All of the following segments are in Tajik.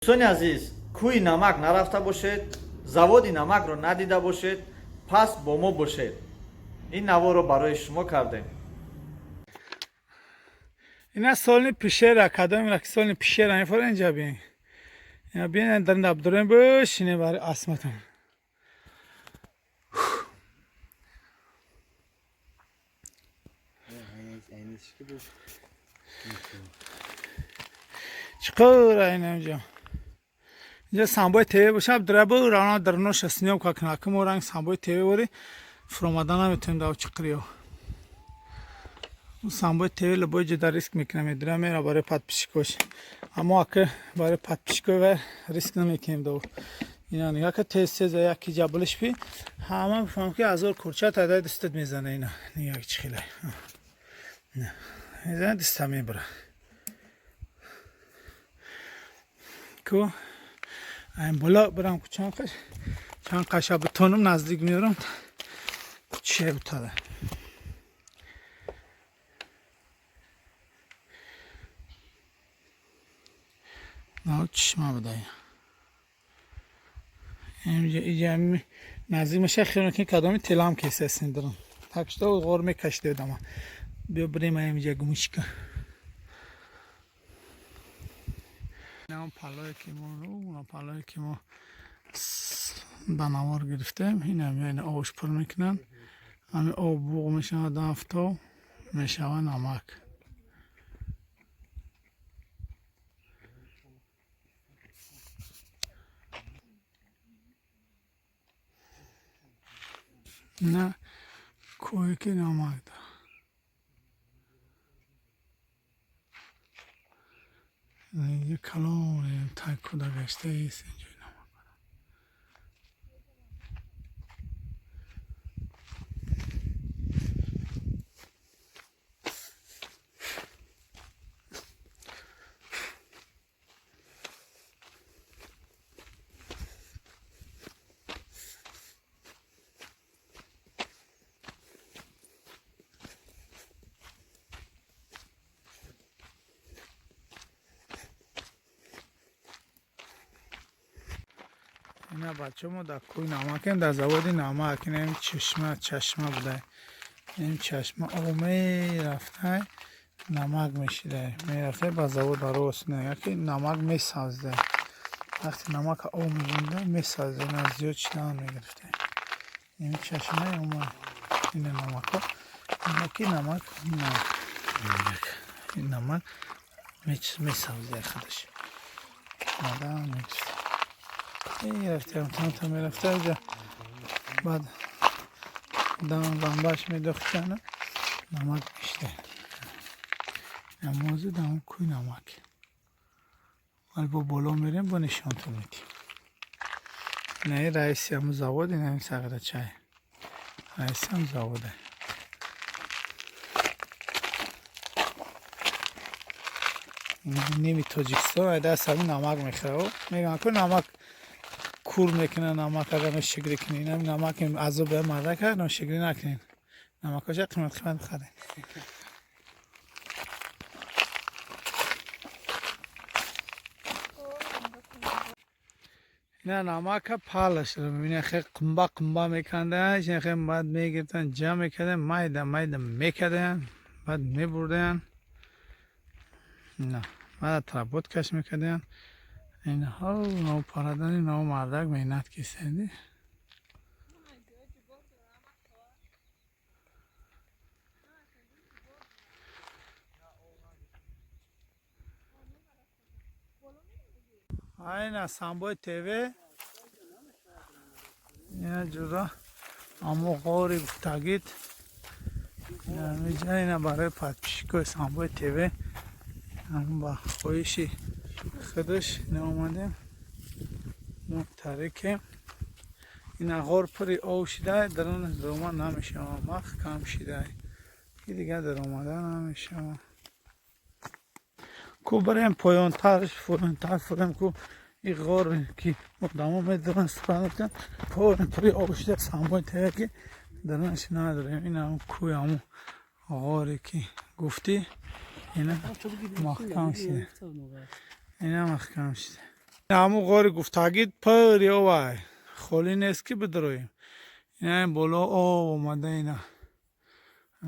Дӯстони азиз, кӯҳи намак нарафта бошед, заводи намакро надида бошед, пас бо мо бошед. Ин наворо барои шумо кардем. Ина солни пишера кадом ина солни пишера мефора инҷа бин. Ина бин дар набдурем бишине бари асматон. Чиқура ина инҷа. Инҷа самбои ТВ боша абдура бу рана дарноша съёмка кна кимо ранг самбои ТВ вори фуромада наметонем дав чиқриё. Самбои ТВ лабои ҷида риск мекунам, медира мера барои подписчикош. Аммо ака барои подписчикои ва риск намекунем дав. Ина нига ка тез тез яки ҷаблиш би ҳама бифаҳмам ки азор курча тадай дастат мезана ина. Нига чи хеле. Мезана даста мебара. Ку айн бола барам ку чанд қаш чанд қаша битонам наздик меорам чие бутада. На чишма буда. Инҷа иҷа наздик меша хиён ки кадоми телам кесесин дарам. Так что ғор мекашида дама. Биё бирем инҷа гумишка. Ин палое ки мо уна палое ки мо ба навор гирифтем, ин ҳам ин обш пур мекунанд. Ҳамин об буғ мешавад, афтоб мешавад намак. На кӯҳе ки намак дорад. Инҷа калон тай куда гаштаист инҷои намак. Ина бачаҳо мо дар кӯҳи намакем, дар заводи намак. Ина ин чашма, чашма буда. Ин чашма об мерафта, намак мешида. Мерафта ба завод рост. Яке намак месазда. Вақте намака об мебинда, месазда. Ина зиёд шидан мегирифта. Ин чашма ома ина намако. Ки намак ин намак месазда худаш. Мадам мегирифта. Мерафтем, та мерафта иҷа. Баъд дам ламбаш медохтана намак мешида. Намозу дам кӯи намак. Вале бо боло мерем, бо нишонтон медиҳем. Ина ин раиси ҳамун завод, ина ин сағирачай. Раиси ҳам заводе. Ними Тоҷикистон ай даст ҳамин намак мехӯрад. Мегӯянд ку намак кур мекунад, намак агар ношукрӣ кунӣ. Инам намак азоб марда кард, ношукрӣ накунед. Намакоша қимат қимат бихаред. Ина намака палаш мебинед, хеле қумба қумба меканданд, ина хеле баъд мегирифтанд, ҷамъ мекарданд, майда майда мекарданд, баъд мебурданд. На, баъд отработкаш мекарданд. Инҳо нав парадани нав мардак меҳнат кисанди. Айна Самбои ТВ ина ҷура амо ғори гуфтагид ина ина барои подписчикои Самбои ТВ ам ба хоҳиши худаш ина омадем мо тарикем. Ина ғор пури об шида, дарунаш даромад намешавад, маҳкам шида, ки дигар даромада намешавад. Ку барем поёнтарш, поёнтар фурем ку и ғор ки одамо медоранд сурат поён пури об шида Самбои ТВ ки дарунаш надорем. Ина кӯи ҳамун ғоре ки гуфтӣ ина маҳкам шида. Ина маҳкам шида. Ҳамун ғори гуфтагӣ пури овай. Холӣ нест ки бидроем. Ина боло об омада ина.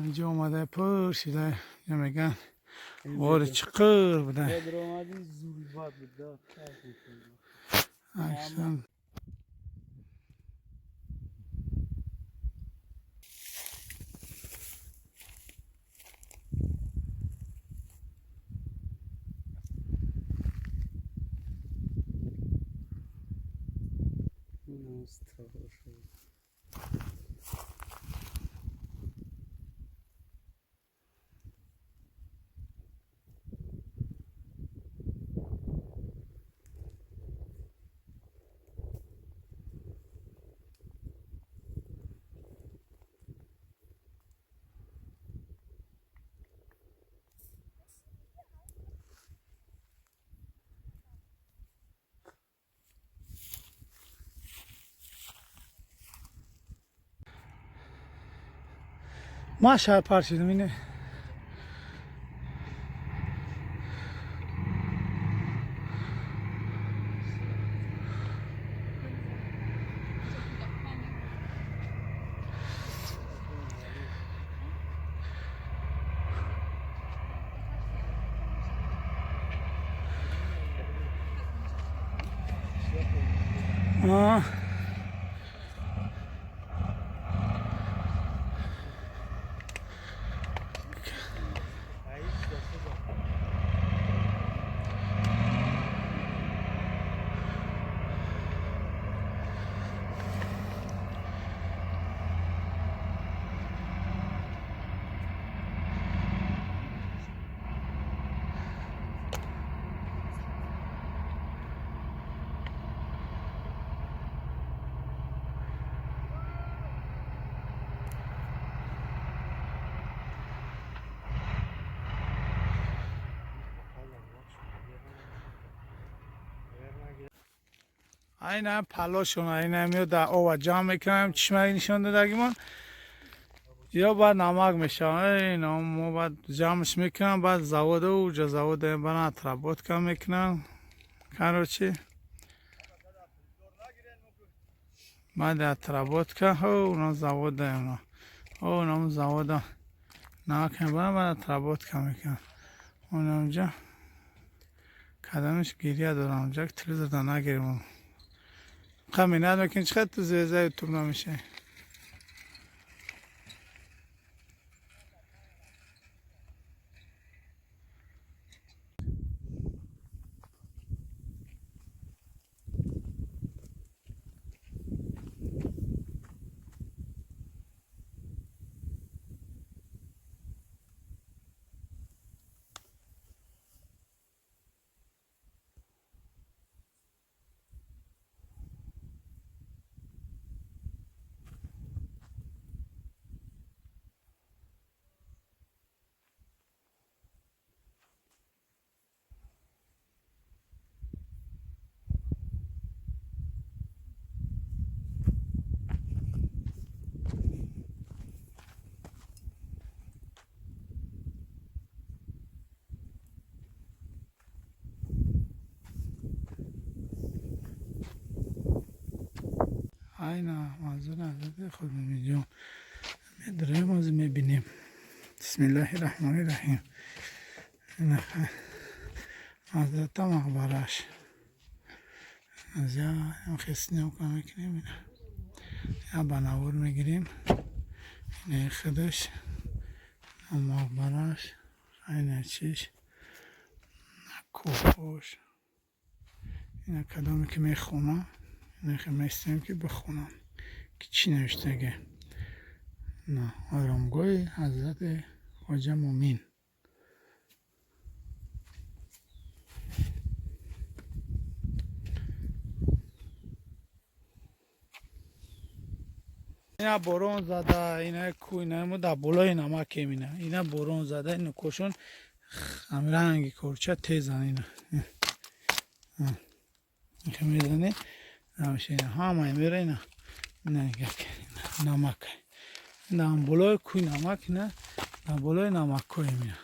Инҷо омада пур шида. Ина меган ғори чиқир буда. Аксан. Ма шаҳр паршидам ине. Айна палошон айна миё дар ова ҷамъ мекунем, чишмаи нишон додагимон. Ё баъд намак мешавад. Ина мо баъд ҷамъш мекунам, баъд завода уҷа завода бана отработка мекунам. Короче, баъд отработка, ҳо, уна завода уна. Ҳо, уна завода намак мебарам, баъд отработка мекунам. Уна унҷа кадамиш гиря дорам, унҷа телевизор да нагирем. Каминат мекунӣ, чӣ қадр ту звезда ютуб намешавӣ? Айна манзур ҳазрати Худмуминҷон. Медароем, ҳозир мебинем. Бисмиллаҳи раҳмони раҳим. Ҳазрата мақбараш. Аз я хеснёка мекунем. Я ба навор мегирем. Ина худаш мақбараш. Айна чиш. Кӯҳош. Ина кадоме ки мехонам. Мехостем ки бихонам ки чӣ навиштаге. На оромгоҳи ҳазрати Хоҷа Мумин. Ина борон зада, ина ку, ина мо дар болои намакем ина. Ина борон зада, ина кошон ранги корча тезан ина. Мезани ҳамаи мера ина. Ина намак. Дар болои кӯи намак ина, дар болои намакҳоем ина.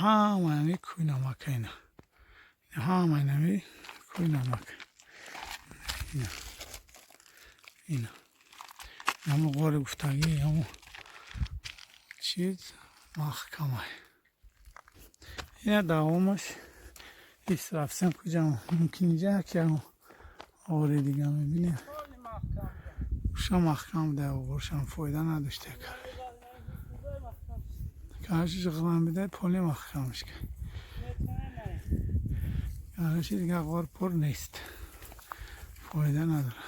Ҳамаи ами кӯи намака ина. Ҳамаи ами Кӯи намак. Ина. Ина. Ҳамун ғори гуфтагӣ, ҳамун чиз маҳкамай. Ина давомаш рафтем куҷа мумкин иҷа яке ғори дига мебинем. Уша маҳкам буда, ғоршам фоида надошта кар. Караши ғлам бида, поли маҳкамш кар. Караши дига ғор пур нест. Фоида надорад.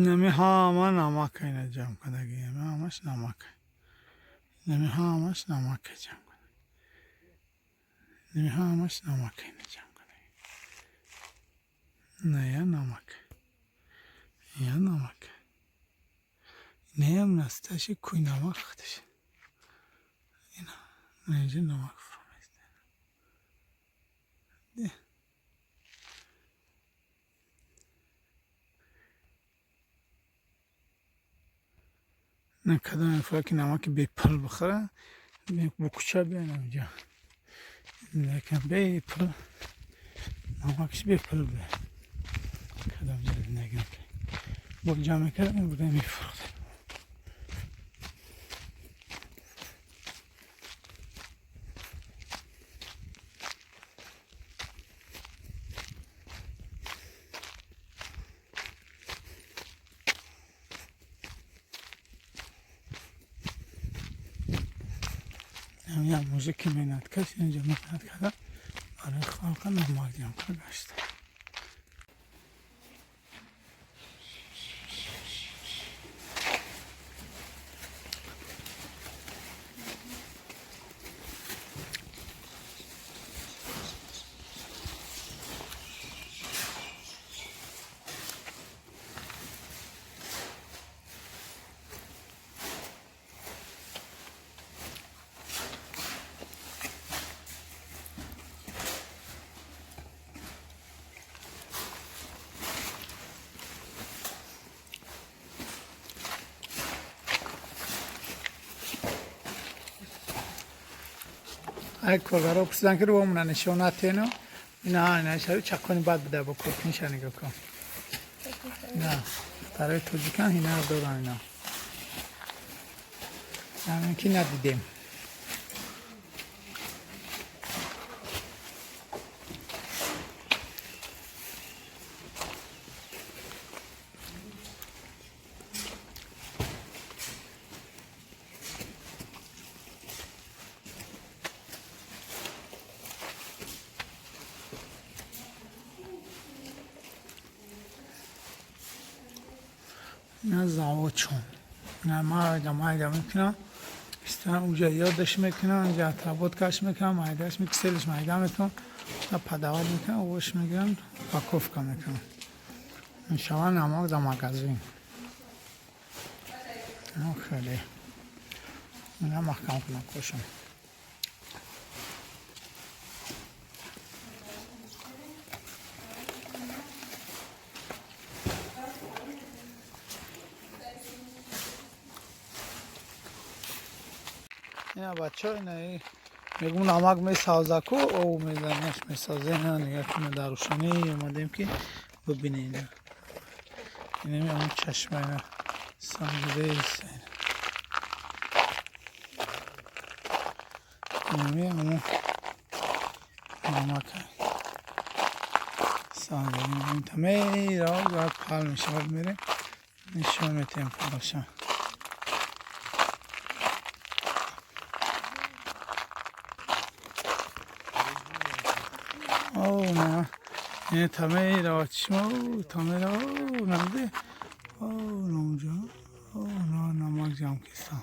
Нами ҳама намак ина ҷамъ кардагӣ, ҳамаш намак. Нами ҳамаш намак ҷамъ кардагӣ. Нами ҳамаш намак ина ҷамъ кардагӣ. На я намак. Я намак. Неям насташи кӯи намак худаш. Ина, инҷа намак фуромест. На кадом нафар ки намаки бепул бихӯра, бо кӯча биён инҷа. Лекин бепул намакш бепул буда. Кадом ҷо зиндагӣ мекунем. Бо ҷамъ мекардем, буда мефурӯхтем. Як мужики меҳнаткаш инҷа меҳнат карда барои халқа намак ҷамъ карда гашта. Ай коргаро пурсидан ки рӯмона нишон натену. Ина ина шави чақони бад буда бо коркиниша нигоҳ кун. На, барои тоҷикан ҳинар доран ина. Ҳамин ки надидем. Ина заводчон. Ина майда майда мекунам. Уҷа ёдаш мекунам, инҷа отработкаш мекунам, майдаш микселиш майда мекунам, подавать мекунам, овош мегирам, упаковка мекунам. Мешава намак дар магазин. Хеле. Ина маҳкам кунам кошам. Ина бачаҳо, ина мегум намак месавзаку, ов мезанаш месазе. Ина нигоҳ кунед, дар рӯшанӣ омадем ки бибинед. Ина инами он чашма, ина санҷидаист. Инами ҳамон намак санҷида. Тамера пал мешавад, мерем Нишон метиҳем хароша. О, на. Ин тамера чишма, тамера, наде. О, номҷо. О, на намак ҷамъ кистам.